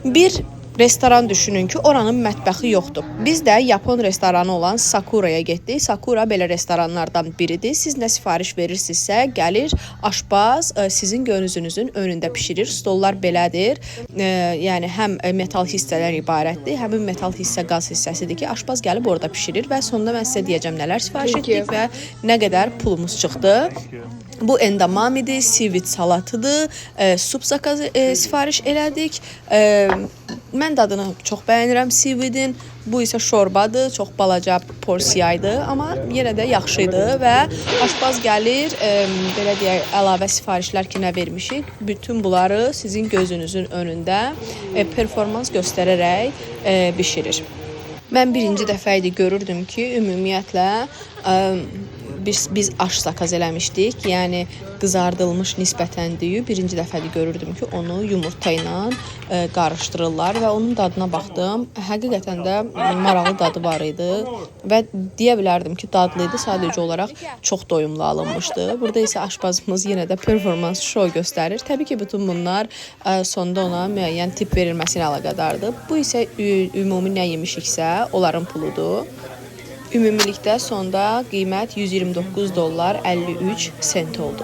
Bir restoran düşünün ki, oranın mətbəxi yoxdur. Biz də Yapon restoranı olan Sakuraya getdik. Sakura belə restoranlardan biridir. Siz nə sifariş verirsinizsə, gəlir aşpaz sizin gözünüzün önündə bişirir. Stollar belədir. Yəni həm metal hissələr ibarətdir, həmin metal hissə qaz hissəsidir ki, aşpaz gəlib orada bişirir və sonda mən sizə deyəcəm nələr sifariş Thank you. etdik və nə qədər pulumuz çıxdı. Bu endamamidir, seaweed salatıdır, sup zakaz sifariş elədik. Mən dadını çox bəyənirəm seaweedin. Bu isə şorbadır, çox balaca porsiya idi, amma yenə də yaxşı idi və aşpaz gəlir, belə deyək, əlavə sifarişlər ki, nə vermişik, bütün bunları sizin gözünüzün önündə performans göstərərək bişirir. Mən birinci dəfə idi görürdüm ki, ümumiyyətlə biz aş zakaz eləmişdik. Yəni qızardılmış nisbətən düyü birinci dəfədir görürdüm ki, onu yumurta ilə qarışdırırlar və onun dadına baxdım. Həqiqətən də maraqlı dadı var idi və deyə bilərdim ki, dadlı idi. Sadəcə olaraq çox doyumlu alınmışdı. Burada isə aşpazımız yenə də performans şou göstərir. Təbii ki, bütün bunlar sonda ona müəyyən tip verilməsi ilə əlaqədardır. Bu isə ümumi nə yemişiksə, onların puludur. Ümumilikdə sonda qiymət 129 dollar 53 sent oldu.